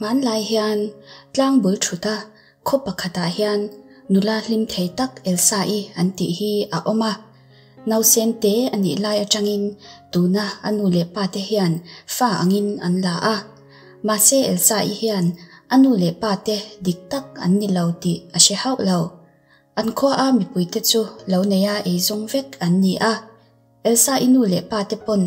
Hmanlai hian tlang bul thuta khaw pakhatah hian nula hlim thei tak Elsa-i an tih hi a awm a. Nausen te a nih lai atangin tuna a nu leh pa te hian fa angin an la a. Mahse Elsa-i hian a nu leh pa te dik tak an ni lo tih a hre hauh lo. An khua a mipuite chu lo neia eizawng vek an ni a. Elsa-i nu leh pa te pawn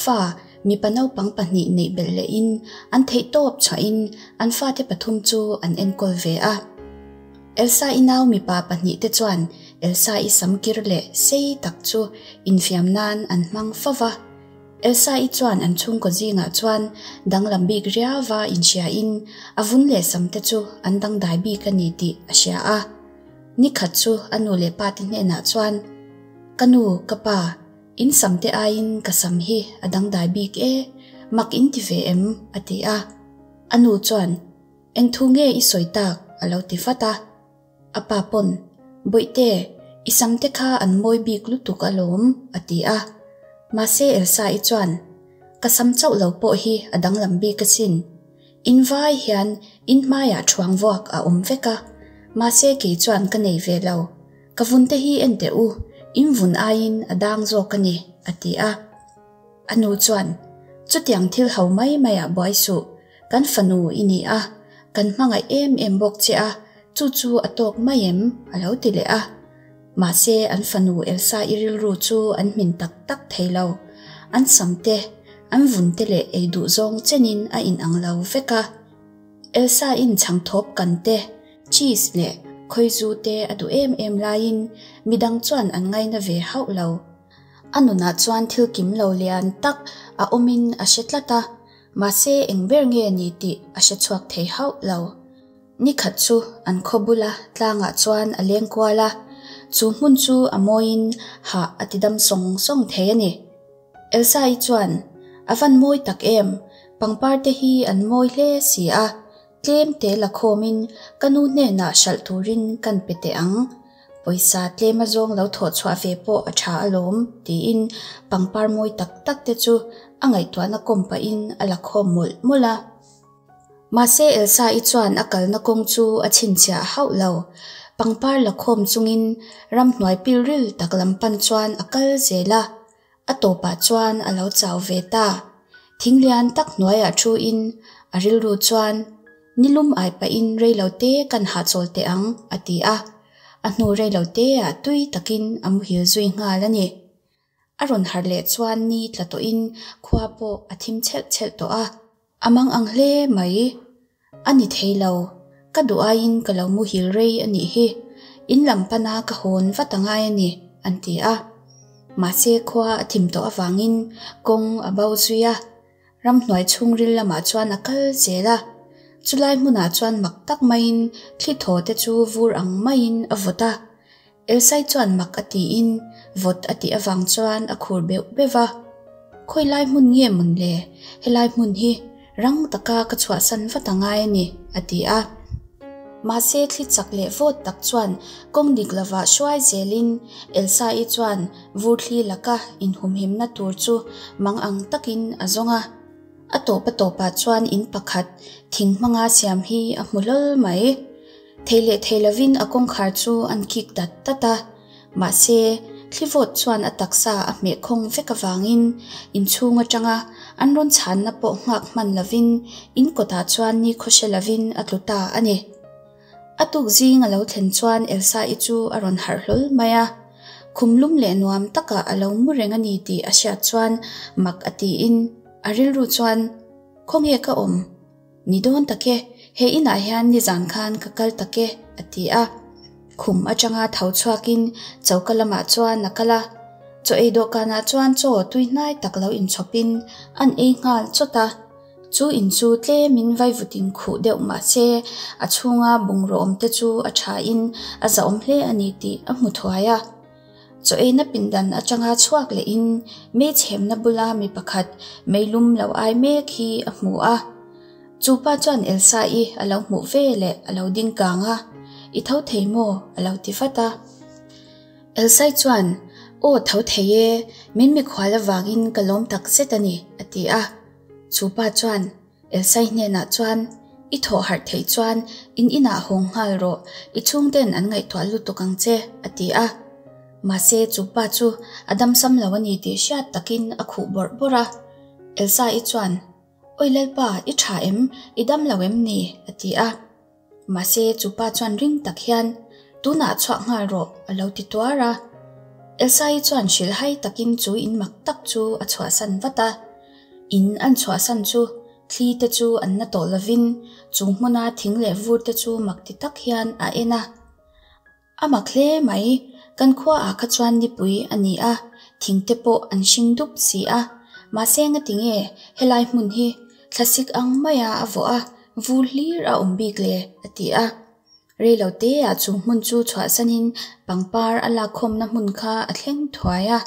fa mipa naupang pahnih neih belh lehin an theihtawp chhuahin an fate pathum chu an enkawl ve a. Elsa-i nau mipa pahnih te chuan Elsa-i sam kir leh sei tak chu infiam nan an hmang fo va. Elsa-i chuan an chhungkaw zingah chuan danglam bik riauva inhriain a vun leh sam te chu an dangdai bik a ni tih a hria a. Nikhat chu a nu leh pa te hnenah chuan, Ka nu, ka pa, in sam te aiin ka sam hi a dangdai bik e, mak in ti ve em? a ti a. A nu chuan, Eng thu nge i sawi tak? a lo ti vat a. A pa pawn, Bawihte, i sam te kha an mawi bik lutuk alawm, a ti a. Mahse Elsa-i chuan, Ka sam chauh lo pawh hi a danglam bik asin. In vai hian in hmaiah thuang vuak a awm vek a, mahse kei chuan ka nei ve lo. Ka vun te hi en teh u, in vun aiin a dang zawk a ni, a ti a. A nu chuan, Chutiang thil ho mai maiah buai suh, kan fanu i ni a, kan hmangaih em em bawk che a, chu chu a tawk mai em? a lo ti leh a. Mahse an fanu Elsa i rilru chu an hmin tak tak thei lo. An sam te, an vun te leh ei duh zawng chenin a inang lo vek a. Elsa in chhangthawp kan te, cheese leh khawizu te a duh em em laiin midang chuan an ngaina ve hauh lo. A nunah chuan thil kim lo lian tak a awmin a hre tlat a, mahse eng ber nge ni tih a hre chhuak thei hauh lo. Ni khat chu an khaw bula tlangah chuan a leng kual a, chu hmun chu a mawiin hah a ti dam sawng sawng thei a ni. Elsa-i chuan, A van mawi tak em, pangpar te hi an mawi hle si a, tlem te la khawmin ka nu hnenah hralh turin kan pe teh ang. Pawisa tlem azawng lo thawh chhuah ve pawh a tha alawm, tiin pangpar mawi tak tak te chu a ngaihtuahna kawm pahin a la khawm mawlh mawlh a. Mahse Elsa-i chuan a kalna kawng chu a chhinchhiah hauh lo. Pangpar la khawm chungin ramhnuai pilril tak lam pan chuan a kal zel a. A tawpah chuan a lo chau ve ta. Thing lian tak hnuaiah thuin a rilru chuan, Nilum ai pahin reilote kan hahchawl teh ang, a ti a. A hnu reiloteah tui takin a muhil zui nghal a ni. A rawn harh leh chuan ni tla tawhin khua pawh a thim chhelh chhelh tawh a. A mang ang hle mai. A ni thei lo. Ka duh aiin ka lo muhil rei a nih hi. In lam pana ka hawn vat a ngai a ni, an ti a. Mahse khua a thim tawh avangin kawng a bo zui a. Ramhnuai chhungril lamah chuan a kal zel a. Chulai hmunah chuan mak tak maiin thli thaw te chu vur ang maiin a vawt a. Elsai chuan mak a tiin vawt a tih avang chuan a khur beuh beuh va. Khawi lai hmun nge mawn le? Helai hmun hi rang taka ka chhuahsan vat a ngai a ni, a ti a. Mahse thli chak leh vawt tak chuan kawng dik lovah hruai zelin Elsa-i chuan vur thli laka inhumhimna tur chu mang ang takin a zawng a. A tawp a tawpah chuan in pakhat thing hmanga siam hi a hmu hlawl mai. Thei leh thei lovin a kawngkhar chu an kik dat dat a, mahse, thli vawt chuan a taksa a hmeh khawng vek avangin inchhung atanga an rawn chhanna pawh nghak hman lovin in kawtah chuan ni khawhre lovin a tlu ta a ni. A tuk zing a lo thlen chuan Elsa-i chu a rawn harh hlawl mai a, khum lum leh nuam takah a lo mu reng a ni tih a hriat chuan mak a tiin a rilru chuan, Khawnge ka awm? Ni dawn tak e, he inah hian nizan khan ka kal tak e, a ti a. Khum atanga tho chhuakin choka lamah chuan a kal a. Chaw ei dawhkanah chuan chaw tui hnai tak lo inchhawpin an ei nghal chawt a. Chu in chu tlemin vaivutin khuh deuh mah se a chhunga bungraw awmte chu a thain a zahawm hle a ni tih a hmu thuai a. Chaw eina pindan atanga chhuak lehin mei chhemna bula mi pakhat meilum lo ai mek hi a hmu a. Chu pa chuan Elsa-i a lo hmuh ve leh a lo ding kang a, I tho thei maw? a lo ti vat a. Elsa-i chuan, Aw tho thei e, min mikhual avangin ka lawm tak zet a ni, a ti a. Chu pa chuan Elsa-i hnenah chuan, I thawh harh theih chuan in inah hawng nghal rawh, i chhungten an ngaihtuah lutuk ang che, a ti a. Mahse chu pa chu a damsam lo a ni tih hriat takin a khuh bawrh bawrh a. Elsa-i chuan, Awi Lalpa, i tha em? I dam lo em ni? a ti a. Mahse chu pa chuan ring tak hian, Tunah chhuak nghal rawh, a lo ti tuar a. Elsa-i chuan hrilhhai takin chu in mak tak chu a chhuahsan vat a. In an chhuahsan chu thli te chu an na tawh lovin chung hmuna thing leh vur te chu mak ti tak hian a en a. A mak hle mai, kan khuaah kha chuan nipui a ni a, thing te pawh an hring dup si a, mahse ngatinge helai hmun hi thlasik ang maia a vawh a, vur hlir a awm bik le? a ti a. Rei lo teah chu hmun chu chhuahsanin pangpar a lakkhawmna hmun kha a thleng thuai a.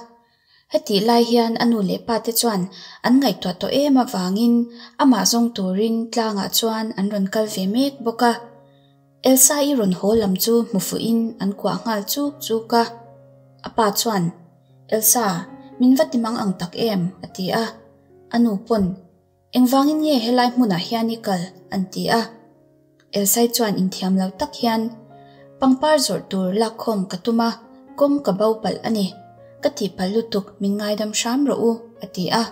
Hetih lai hian a nu leh pa te chuan an ngaihtuah tawh em avangin amah zawng turin tlangah chuan an rawn kal ve mek bawk a. Elsa-i rawn haw lam chu hmu fuhin an kuah nghal chuk chuk a. A pa chuan, Elsa, min va ti mang ang tak em? a ti a. A nu pawn, Engvangin nge helai hmunah hian i kal? an ti a. Elsai chuan inthiam lo tak hian, Pangpar zawrh tur lakkhawm ka tum a, kawng ka bo palh a ni. Ka tihpalh lutuk min ngaidam hram rawh u, a ti a.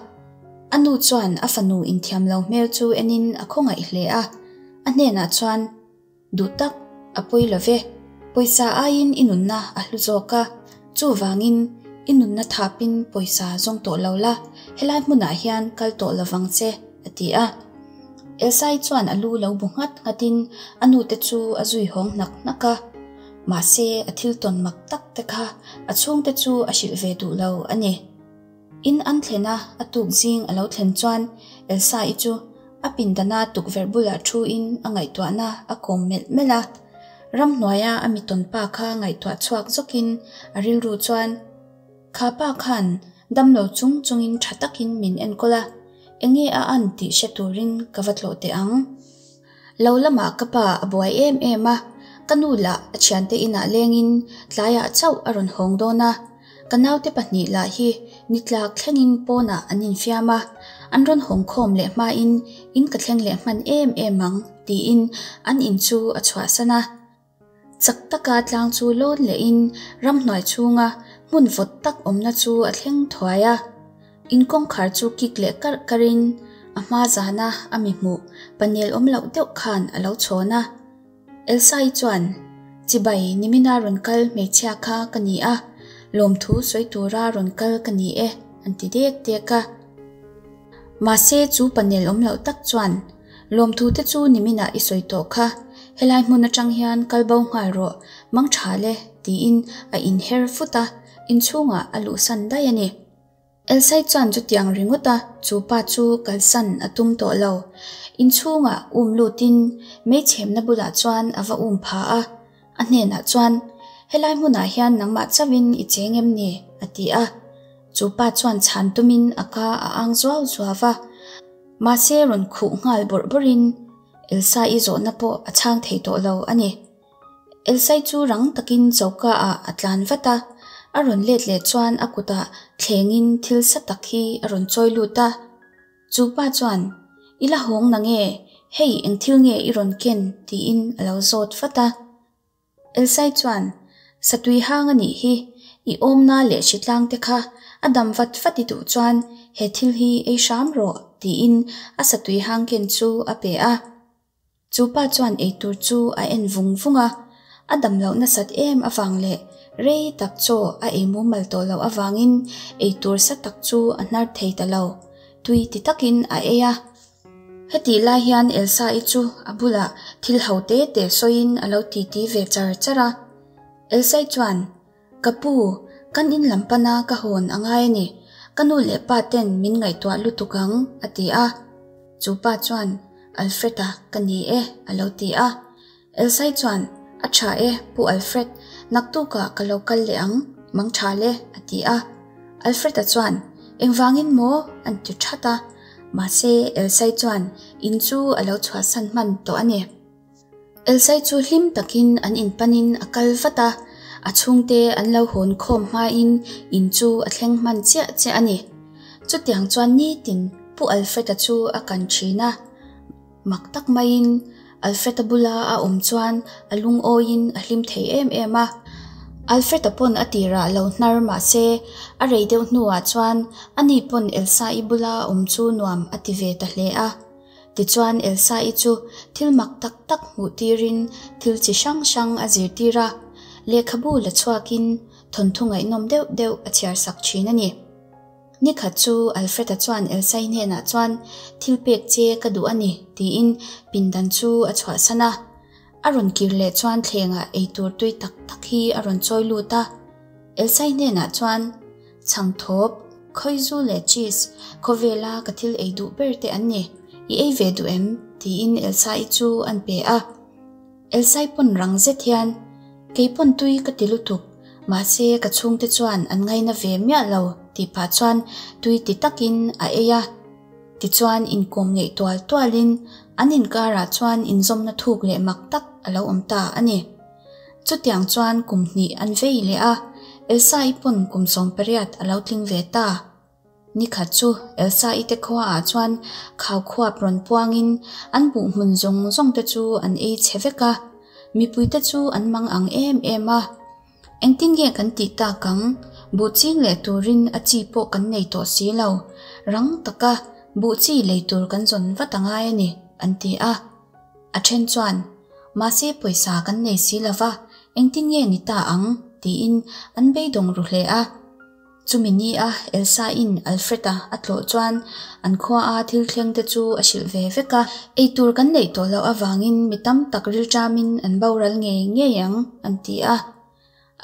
A nu chuan a fanu inthiam lo hmel chu enin a khawngaih hle a. A hnenah chuan, Duh tak, a pawi lo ve. Pawisa aiin i nunna a hlu zawk a, chuvangin i nunna thapin pawisa zawng tawh lo la, helai hmunah hian kal tawh lo vang che, a ti a. Elsai chuan a lu lo bu nghat nghatin a nute chu a zui hawng hnak hnak a. Mahse, a thil tawn mak tak te kha a chhungte chu a hrilh ve duh lo a ni. In an thlen a, a tuk zing a lo thlen chuan Elsa-i chu a pindana tukverh bulah thu-in a ngaihtuahna a kawm melh melh a. Ramhnuaia a mi tawn pa kha ngaihtuah chhuak zawkin a rilru chuan, Kha pa khan damlo chung chungin tha takin min enkawl a, enge a an tih hre turin ka va tlawh teh ang. Lo lamah ka pa a buai em em a, ka nu lah a thiante inah lengin tlaiah chauh a rawn hawng dawn a, ka naute pahnih lah hi nitlak thlengin pawnah an infiam a, an rawn hawng khawm leh hmain in ka thleng leh hman em em ang tiin an in chu a chhuahsan a. Chak taka tlang chu lawn lehin ramhnuai chhunga hmun vawt tak awmna chu a thleng thuai a. In kawngkhar chu kik leh karh karhin a hma zana a mi hmuh panel awm loh deuh khan a lo chhawn a. Elsa-i chuan, Chibai, nimina rawn kal hmeichhia kha ka ni a, lawmthu sawi tura rawn kal ka ni e, an ti dek dek a. Mahse chu panel awm loh tak chuan, Lawmthu te chu niminah i sawi tawh kha, helai hmun atang hian kal bo nghal rawh, mang tha le, tiin a inher fut a, inchhungah a luhsan daih a ni. Elsai chuan chutiang ringawt a, chu pa chu kalsan a tum tawh lo. Inchhungah um lutin meichhemna bulah chuan a va um pha a, a hnenah chuan, Helai hmunah hian nangmah chauhin i cheng em ni? a ti a. Chu pa chuan chhan tumin a ka a ang zuau zuau va. Mahse rawn khuh nghal bawrh bawrhin Elsa-i zawhna pawh a chhang thei tawh lo a ni. Elsai chu rang takin choka ah a tlan vat a, a rawn let leh chuan a kutah thlengin thil sa tak hi a rawn chawi lut a. Chu pa chuan, I la hawng na nge? Hei eng thil nge i rawn ken? tiin a lo zawt vat a. Elsai chuan, Satui hang a nih hi, i awmna leh hritlang te kha a dam vat vat i duh chuan he thil hi ei hram rawh, tiin a satui hang ken chu a pe a. Chu pa chuan eitur chu a en vung vung a, a dam loh nasat em avang leh rei tak chaw a ei mumal tawh loh avangin eitur sa tak chu a hnar thei ta lo, tui ti takin a ei a. Hetih lai hian Elsa-i chu a bulah thil ho te te sawiin a lo titi ve char char a. Elsa-i chuan, Ka pu, kan in lam pana ka hawn a ngai a ni, ka nu leh pa ten min ngaihtuah lutuk ang, a ti a. Chu pa chuan, Alfred-a ka ni e, a lo ti a. Elsai chuan, A tha e, Pu Alfred, naktukah ka lo kal leh ang, mang tha le, a ti a. Alfred-a chuan, Engvangin maw? an ti that a. Mahse, Elsai chuan in chu a lo chhuahsan hman tawh a ni. Elsai chu hlim takin an in panin a kal vat a, a chhungte an lo hawn khawm hmain in chu a thleng hman chiah chiah a ni. Chutiang chuan nitin Pu Alfred-a chu a kan thin a. Mak tak maiin Alfred-a bula a awm chuan a lungawiin a hlim thei em em a. Alfred-a pawn a tirah lo hnar mah se, a rei deuh hnuah chuan ani pawn Elsa-i bula awm chu nuam a ti ve ta hle a. Tichuan Elsa-i chu thil mak tak tak hmuh tirin thil chi hrang hrang a zirtir a, lehkhabu la chhuakin thawnthu ngaihnawm deuh deuh a chhiar sak thin a ni. Nikhat chu Alfred-a chuan Elsa-i hnenah chuan thil pek che ka duh a ni tiin pindan chu a chhuahsan a. A rawn kir leh chuan thlengah eitur tui tak tak hi a rawn chawi lut a. Elsa-i hnenah chuan, Chhangthawp, khawizu leh cheese, khawvela ka thil ei duh ber te an ni, i ei ve duh em? tiin Elsa-i chu an pe a. Elsai pawn rang zet hian, Kei pawn tui ka ti lutuk, mahse ka chhungte chuan an ngaina ve miah lo tih pah chuan tui ti takin a ei a. Tichuan inkawm ngeih tual tualin an inkarah chuan inzawmna thuk leh mak tak a lo awm ta a ni. Chutiang chuan kum hnih an vei leh a, Elsai pawn kum 18 a lo tling ve ta. Nikhat chu Elsa-i te khuaah chuan khau khuap rawn puangin an buh hmun zawng zawng te chu an ei chhe vek a, mipuite chu an mang ang em em a. Engtin nge kan tih tak ang? Buh ching leh turin a chi pawh kan nei tawh si lo. Rang taka buh chi lei tur kan zawn vat a ngai a ni, an ti a. A then chuan, Mahse pawisa kan nei si lo va, engtin nge ni ta ang? tiin an beidawng ru hle a. Chumi ni a Elsa-in Alfred-a a tlawh chuan an khuaa thil thleng te chu a hrilh ve vek a. Eitur kan neih tawh loh avangin mi tam tak rilṭamin an boral ngei ngei ang, an ti a.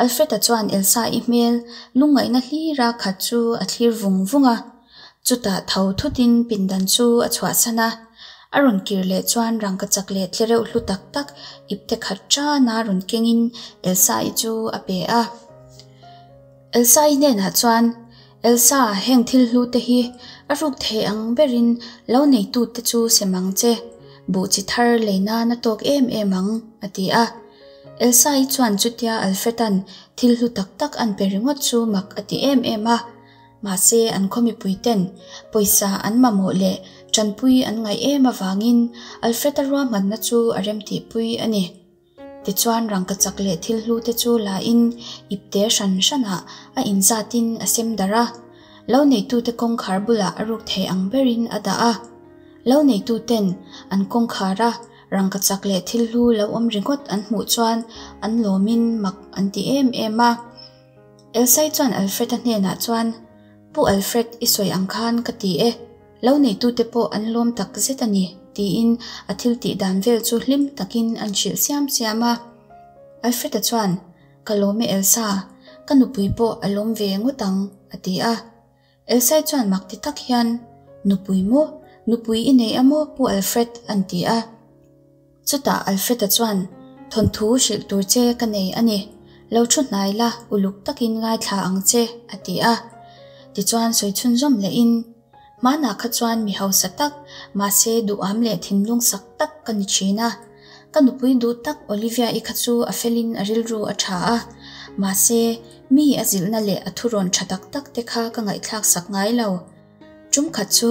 Alfred-a chuan Elsa-i hmel lungngaihna hlira khat chu a thlir vung vung a. Chutah tho thutin pindan chu a chhuahsan a. A rawn kir leh chuan rangkachak leh tlereuh hlu tak tak ipte khat ṭana rawn kengin Elsa-i chu a pe a. Elsa-i hnenah chuan, Elsa, heng thil hlu te hi a ruk thei ang berin lo neitute chu sem ang che, buh chi thar lei nan a tawk em em ang, a ti a. Elsa-i chuan chutia Alfred-a'n thil hlu tak tak an pe ringawt chu mak a ti em em a. Mahse, an khaw mipuiten pawisa an mamawh leh tanpui an ngaih em avangin Alfred-a ruahmanna chu a remtihpui a ni. Tichuan rangkachak leh thil hlu te chu la in ipte hran hranah a inzatin a sem darh a, lo neitute kawngkhar bulah a ruk thei ang berin a dah a. Lo neituten an kawngkhara rangkachak leh thil hlu lo awm ringawt an hmuh chuan an lawmin mak an ti em em a. Elsai chuan Alfred-a hnenah chuan, Pu Alfred, i sawi ang khan ka ti e. Lo neitute pawh an lawm tak zet a ni, tiin a thil tih dan vel chu hlim takin an hrilh siam siam a. Alfred-a chuan, Ka lawm e Elsa, ka nupui pawh a lawm ve ngawt ang, a ti a. Elsai chuan mak ti tak hian, Nupui maw? Nupui i nei a maw Pu Alfred? an ti a. Chutah Alfred-a chuan, Thawnthu hrilh tur che ka nei a ni, lo thu hnai la, uluk takin ngaithla ang che, a ti a. Tichuan sawi chhunzawm lehin, Hmanah kha chuan mi hausa tak, mahse duham leh thinlung sak tak ka ni thin a. Ka nupui duh tak Olivia-i kha chu a felin a rilru a tha a, mahse mi a zilhna leh a thurawn tha tak tak te kha ka ngaihthlak sak ngai lo. Tum khat chu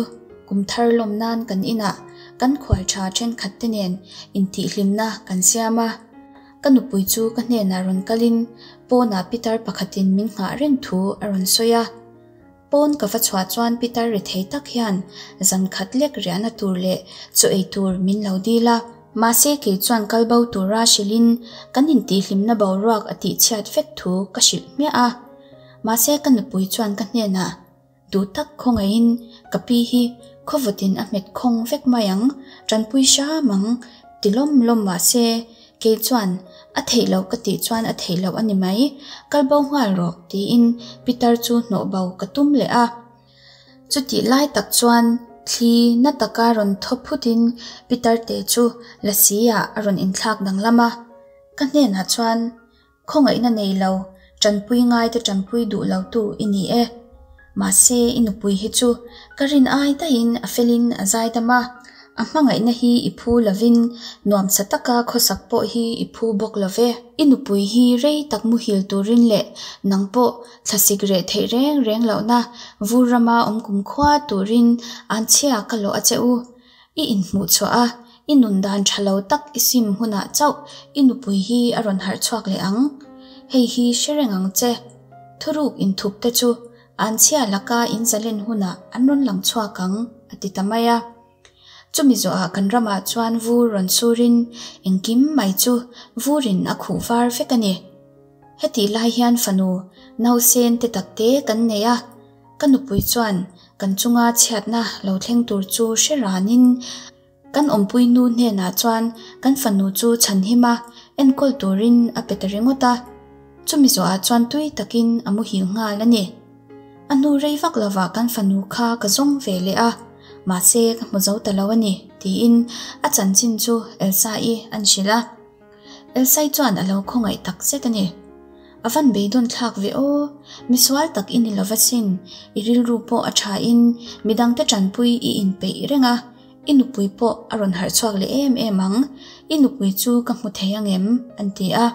kum thar lawm nan kan inah kan khual tha thenkhat te nen intihhlimna kan siam a. Ka nupui chu ka hnenah rawn kalin pawnah pitar pakhatin min nghah reng thu a rawn sawi a. Pawn ka va chhuah chuan pitar rethei tak hian zan khat lek riahna tur leh chaw ei tur min lo dil a. Mahse kei chuan kal bo tura hrilhin kan intihhlimna boruak a tihchhiat vek thu ka hrilh hmiah a. Mahse ka nupui chuan ka hnenah Duh tak khawngaihin ka pi hi khawvawtin a hmet khawng vek mai ang, tanpui hram ang ti lawm lawm mahse kei chuan a theih loh ka tih chuan a theih loh a ni mai, kal bo nghal rawh tiin Pitar chu hnawh bo ka tum leh a. Chutih lai tak chuan thli na taka rawn thaw phutin Pitar te chu lasi ah a rawn inthlak danglam a, ka hnenah chuan Khawngaihna nei lo, tanpui ngaite tanpui duh lo tu i ni e. Mahse i nupui hi chu ka rin ai daihin a felin a zaidam a, a hmangaihna hi i phu lovin nuamsa taka khawsak pawh hi i phu bawk lo ve. I nupui hi rei tak muhil turin leh nang pawh thlasik reh theih reng reng lohna vur rama awm kumkhua turin anchhia ka lawh a che u. I inhmuh chhuah a, I nun dan tha lo tak i sim hunah chauh i nupui hi a rawn harh chhuak leh ang. Hei hi hre reng ang che. Thuruk inthup te chu anchhia laka in zalen hunah an rawn lang chhuak ang, a ti ta mai a. Chumi zawhah kan ramah chuan vur rawn surin engkim mai chu vurin a khuh var vek a ni. Hetih lai hian fanu nausen te takte kan nei a, ka nupui chuan kan chunga chhiatna lo thleng tur chu hre ranin kan awmpui nu hnenah chuan kan fanu chu chhanhim a, enkawl turin a pe ta ringawt a. Chumi zawhah chuan tui takin a muhil nghal a ni. A hnu rei vak lovah kan fanu kha ka zawng ve leh a, mahse ka hmu zo ta lo a ni, tiin a chanchin chu Elsa-i an hrilh a. Elsai chuan a lo khawngaih tak zet a ni. A van beidawn thlak ve aw, misual tak i ni lo va sin, i rilru pawh a tha in midangte tanpui i inpeih reng a, i nupui pawh a rawn harh chhuak leh em em ang, i nupui chu ka hmu thei ang em? an ti a.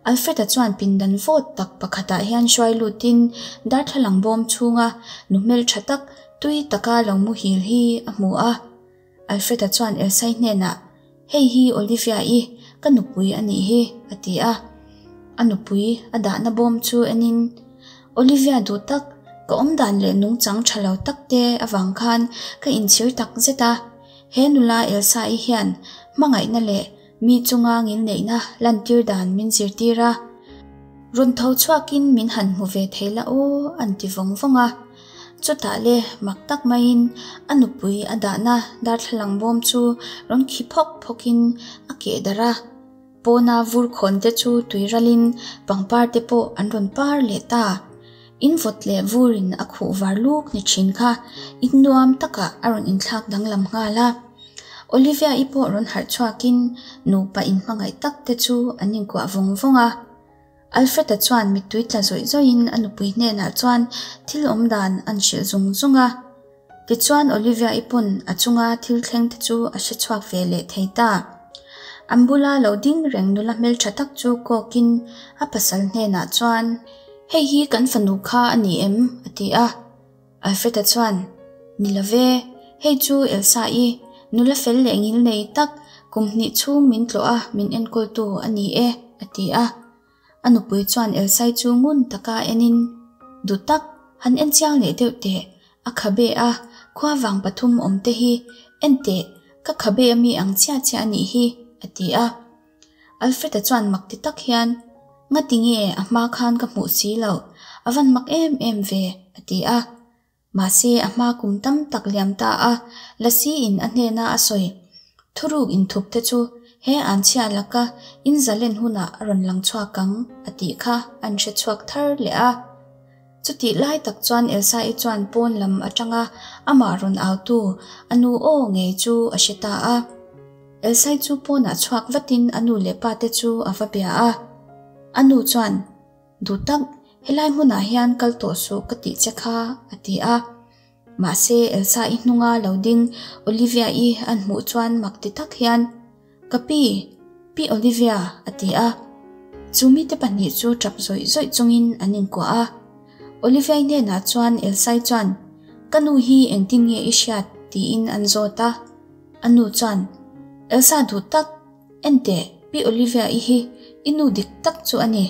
Alfred-a chuan pindan vawt tak pakhatah hian hruai lutin darthlalang bawm chhunga nu hmeltha tak tui taka lo muhil hi a hmu a. Alfred-a chuan Elsai hnenah, Hei hi Olivia-i, ka nupui a nih hi, a ti a. A nupui a dahna bawm chu enin, Olivia duh tak, ka awmdan leh nungchang tha lo tak te avang khan ka inchhir tak zet a. He nula Elsa-i hian hmangaihna leh mi chunga ngilneihna lantir dan min zirtir a. Rawn tho chhuakin min han hmu ve thei la aw, an ti vawng vawng a. Chutah le mak tak maiin a nupui a dahna darthlalang bawm chu rawn khi phawk phawkin a keh darh a. Pawna vur khawn te chu tui ralin pangpar te pawh an rawn par leh ta. In vawt leh vurin a khuh var luk ni thin kha in nuam takah a rawn inthlak danglam nghal a. Olivia-i pawh rawn harh chhuakin nupa inhmangaih tak te chu an inkuah vawng vawng a. Alfred-a chuan mittui tla zawih zawihin a nupui hnenah chuan thil awm dan an hrilh zung zung a. Tichuan Olivia-i pawn a chunga thil thleng te chu a hre chhuak ve leh thei ta. An bula lo ding reng nula hmeltha tak chu kawkin a pasal hnenah chuan, Hei hi kan fanu kha a ni em? a ti a. Alfred-a chuan, Ni lo ve, hei chu Elsa-i, nula fel leh ngil nei tak, kum hnih chhung min tlawh a min enkawltu a ni e, a ti a. A nupui chuan Elsai chu ngun taka enin, Duh tak, han en chiang leh deuh teh, a khabe a, khua vang pathum awm te hi, en teh, ka khabe a mi ang chiah chiah a nih hi, a ti a. Alfred-a chuan mak ti tak hian, Ngati nge a hma khan ka hmuh si loh, a van mak em em ve, a ti a. Mahse a hma kum tam tak liam ta a, Lasi-in a hnena a sawi thuruk inthup te chu he anchhia laka in zalen hunah a rawn lang chhuak ang, a tih kha an hre chhuak thar leh a. Chutih lai tak chuan Elsa-i chuan pawn lam atanga amah rawn autu a nu aw ngei chu a hre ta a. Elsai chu pawnah chhuak vatin a nu leh pa te chu a va bia a. A nu chuan, Duh tak, helai hmunah hian kal tawh suh ka tih che kha, a ti a. Mahse, Elsa-i hnunga lo ding Olivia-i an hmuh chuan mak ti tak hian, Ka pi, Pi Olivia, a ti a. Chu mite pahnih chu tap zawih zawih chungin an inkuah a. Olivia-i hnenah chuan Elsai chuan, Ka nu hi engtin nge i hriat? tiin an zawt a. A nu chuan, Elsa duh tak, en teh, Pi Olivia-i hi i nu dik tak chu a ni.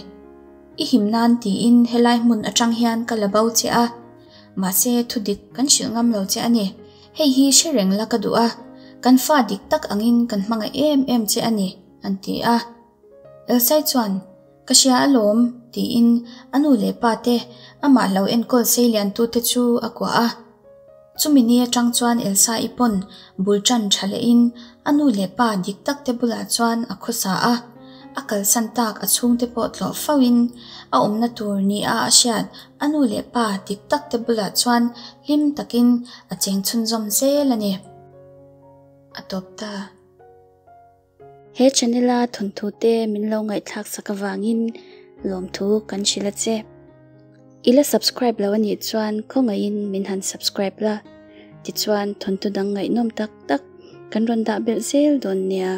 I him nan tiin helai hmun atang hian ka la bo che a. Mahse, thu dik kan hrilh ngam lo che a ni. Hei hi hre reng la ka duh a, kan fa dik tak angin kan hmangaih em em che a ni, an ti a. Elsai chuan, Ka hria alawm, tiin a nu leh pa te amah lo enkawl seiliantute chu a kuah a. Chumi ni atang chuan Elsa-i pawn bul tan tha lehin a nu leh pa dik tak te bulah chuan a khawsa a, a kalsan tak a chhungte pawh tlawh fo in a awmna tur ni a a hriat a nu leh pa dik tak te bulah chuan hlim takin a cheng chhunzawm zel a ni. A tawp ta. He channel a thawnthu te min lo ngaihthlak sak avangin lawmthu kan hrilh a che. I la subscribe lo anih chuan khawngaihin min han subscribe la, tichuan thawnthu dang ngaihnawm tak tak kan rawn dah belh zel dawn nia.